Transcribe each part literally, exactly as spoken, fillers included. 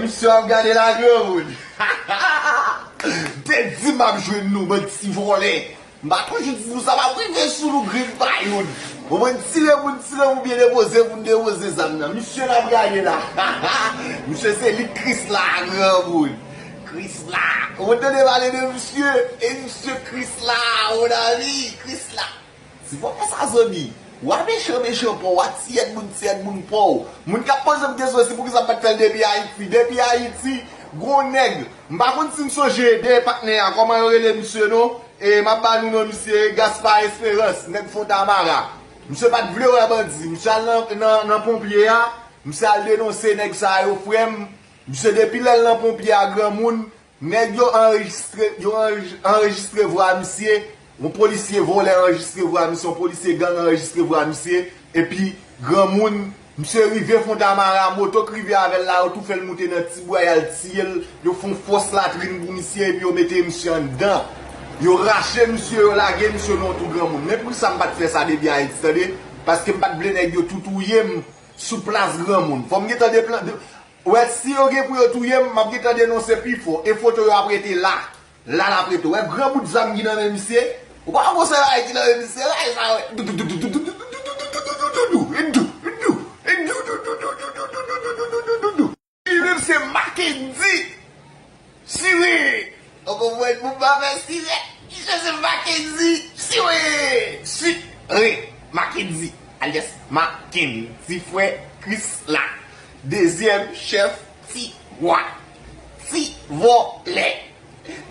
Misye ap gade la, granmoun. Te di m ap jwenn nou, bann ti vòlè. M pa toujou di nou sa, m ap rive sou nou grenn pa youn. Bon, mwen tire pou n tire, pou byen depoze, pou n depoze zam nan. Misye n ap gade la. Misye se li Krisla, granmoun. Krisla. Ou tande pale de misye? E misye Krisla, mon ami, Krisla. Ti vòlè sa, zanmi. W a mechan, mechan pa w, w a tiyèt moun, tiyèt moun pa w. Moun k ap poze m kesyon si poukisa m pa t fè l depi Ayiti. Depi Ayiti, gwo nèg. M pa konn si n sonje de patnè a, kòman yo rele misye non? E m ap ba nou non misye, Gaspard Espérance, nèg Fontamara. Misye pa t vle wè bandi. Misye al nan, nan, nan ponpye a, misye al denonse nèg sa yo, frè m. Misye depi lè l nan ponpye a, granmoun, nèg yo anrejistre, yo anrej-, anrejistre vwa misye, yon polisye vòlè anrejistre vwa misye, yon polisye gang anrejistre vwa misye, epi granmoun, misye rive Fontamara, moto k rive avè l la, yo tou fè l moute nan ti bwa, y al tiye l, yo fè yon fòs latrin pou misye, epi yo mete misye anndan. Yo rache misye, yo lage misye nan yon twou granmoun. Men poukisa m pa t fè sa depi Ayiti, tande? Paske m pa t vle nèg yo tou touye m sou plas granmoun. Fò m gentan deplan-, de-, Ou wè, si yo gen pou yo touye m, m ap gentan denonse pi fò. E foto yo ap rete la. La l ap rete. Ou wè, gran bout zam ki nan men misye. Ou pa wè se bagay ki nan men misye la, e sa, wè. Li menm se Mackendy. Sire! Ou konprann? Pou pa fè sire, misye se Mackendy. Sire! Sire! Mackendy, alyas Mackendy, frè Krisla. Dezyèm chèf ti wa. Ti vòlè.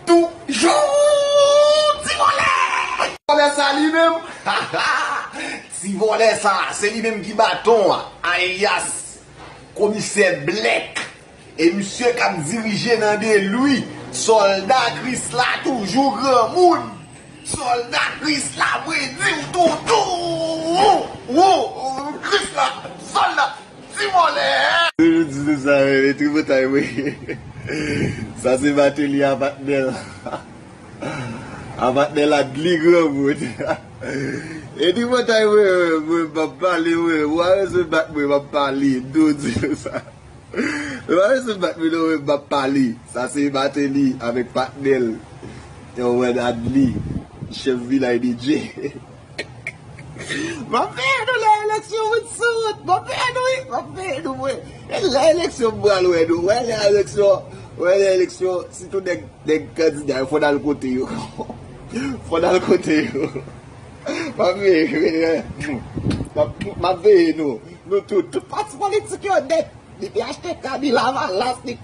Toujou ti vòlè! Vòlè sa li menm? Ti vòlè sa, se li menm ki baton an, alyas Komisè Blèk. E misye k ap dirije nan de lwi. Sòlda Krisla toujou granmoun. Sòlda Krisla, mwen di w toutou. Wou, wou, Krisla, sòlda, ti vòlè. Toujou di se sa, men, men tripotay, wi. Sa se Martelly a patnè l. A patnè l a dli granmoun. E tripotay, wi, wi, wi, m ap pale, wi. Ou pa bezwen bat mwen, m ap pale. Toujou di se sa. Ou pa bezwen bat mwen non, men m ap pale. Sa se Martelly avèk patnè l. Yo, wè, Adly, chèf vilaj D J. M ap veye nou lè eleksyon, moun sot. M ap veye nou, wi. M ap veye nou, mwen. E lè eleksyon, m pral wè nou. Wè, lè eleksyon, wè, lè eleksyon, sitou nèg, nèg kandida yo, fò n al kote yo. Fò n al kote yo. M ap veye, m ap, m ap veye nou. Nou tout, tout pati politik yo nèt. Li te achte kay, li Lavalas, li,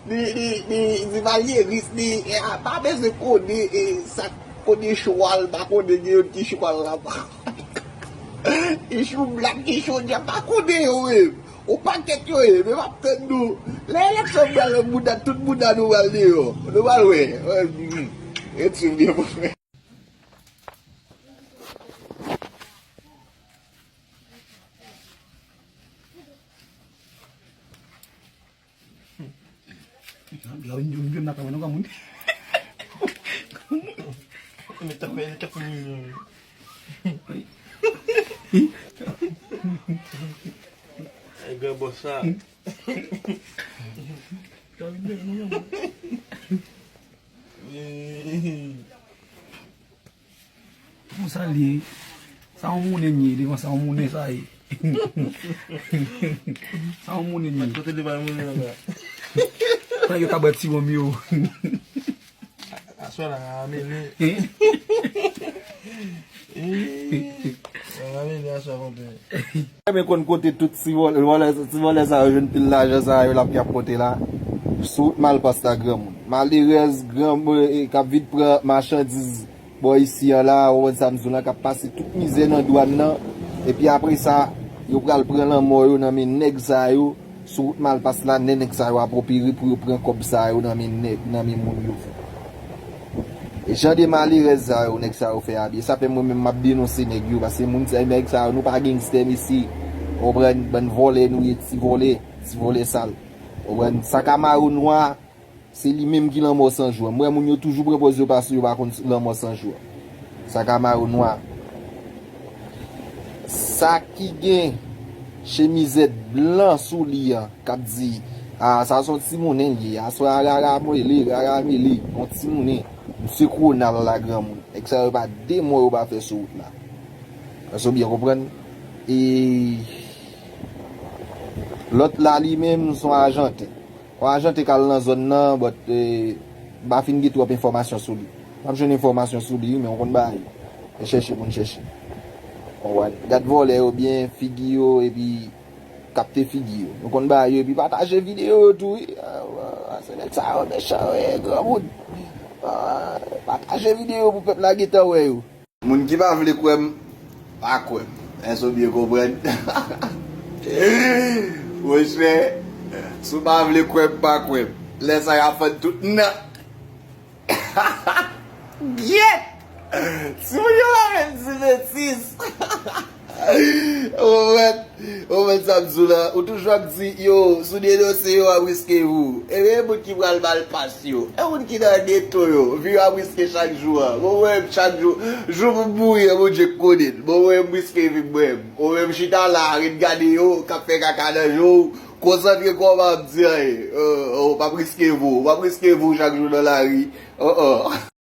li, li, li, li Valyeris, li, e, a, pa bezwen konnen, e, sa konnen chwal, pa konnen gen youn ki chwal la. Li chou blak, ki chou djab, pa konnen yo menm. Yon pakèt yo ye, men m ap tann nou. Lè eleksyon pral nan bouda, tout bouda nou pral deyò. Nou pral wè. Wè, mm, ret swiv byen pou frè. Yo, yo, yo, n ap wè nou kòman. Mwen ta fè, ta fè. Ay, gran bòs sa. Pou sa li ye, sa yon mounen ye, devan sa yon mounen sa ye. Sa yon mounen ye. Kote li bay mounen la? Sa yo ka bwè ti wonm yo. Aswè la, a mele. Hein? Ih, a mele aswè, konpè. Mwen konn kote tout ti vòlè, vòlè, ti vòlè sa yo jwenn pil lajan sa yo l ap, y ap pote la. Sou wout Malpas la, granmoun. Malerèz, granmoun, e, k ap vin pran machandiz bò isi an la, ou konprann sa m di w la, k ap pase tout mizè nan dwàn nan. Epi apre sa, yo pral pran lanmò yo nan men nèg sa yo. Sou wout Malpas la, nè nèg sa yo ap opere pou yo pran kòb sa yo nan men nèg, nan men moun yo. E jan de malerèz sa yo, nèg sa yo fè abye. Sa fè mwen menm m ap denonse nèg yo, paske moun sa, nèg sa yo, nou pa gangstè, mesye. Ou konprann, bann vòlè nou ye, ti vòlè, ti vòlè sal. Ou konprann, sa Camaro nwa, se li menm ki lanmò san jou a. M wè moun yo toujou pran pòz yo pase yo pa konn lanmò san jou a. Sa Camaro nwa. Sa ki gen chemizèt blan sou li an, k ap di, Ah, sa se yon timoun li ye. Aswè a rara mele, rara mele. Yon timoun. Misye Ronald la granmoun. Nèg sa yo pa de mo yo pa fè sou wout la. Èske w byen konprann? E lòt la li menm se yon ajanten. Yon ajanten k al nan zòn nan, but, eh, m pa fin gen twòp enfòmasyon sou li. M ap jwenn enfòmasyon sou li, men w konn bagay. E chèche pou n chèche. Konprann? Gad vòlè yo byen, figi yo, epi kapte figi yo. Nou konn bagay yo, epi pataje videyo yo tou, wi. Ah, ah, se nèg sa yo mechan, wi, granmoun. Ah, pataje videyo pou pèp la gentan wè yo. Moun ki pa vle kwè m, pa kwè m. Èske w byen konprann? Monchè, si w pa vle kwè m, pa kwè m. Lè sa y ap fann tout nan. Gyèt! Timoun yo pa menm di betiz. Ou konprann? Ou konprann sa m di w la? Ou toujou ap di, yo, si w denonse yo, w ap riske vi w. Ebyen, e moun ki pral mal pas yo. E moun ki nan geto yo. Vi yo ap riske chak jou an. Bon, mwen menm, chak jou, jou pou m mouri an, Bondye k konnen l. Bon, mwen menm, m riske vi m mwen menm. Ou menm, chita la, ret gade yo, k ap fè kaka nan je w. Konsantre kò w, pa ap di anyen. Oh, oh, w ap riske vi w. W ap riske vi w chak jou nan lari. Oh, oh.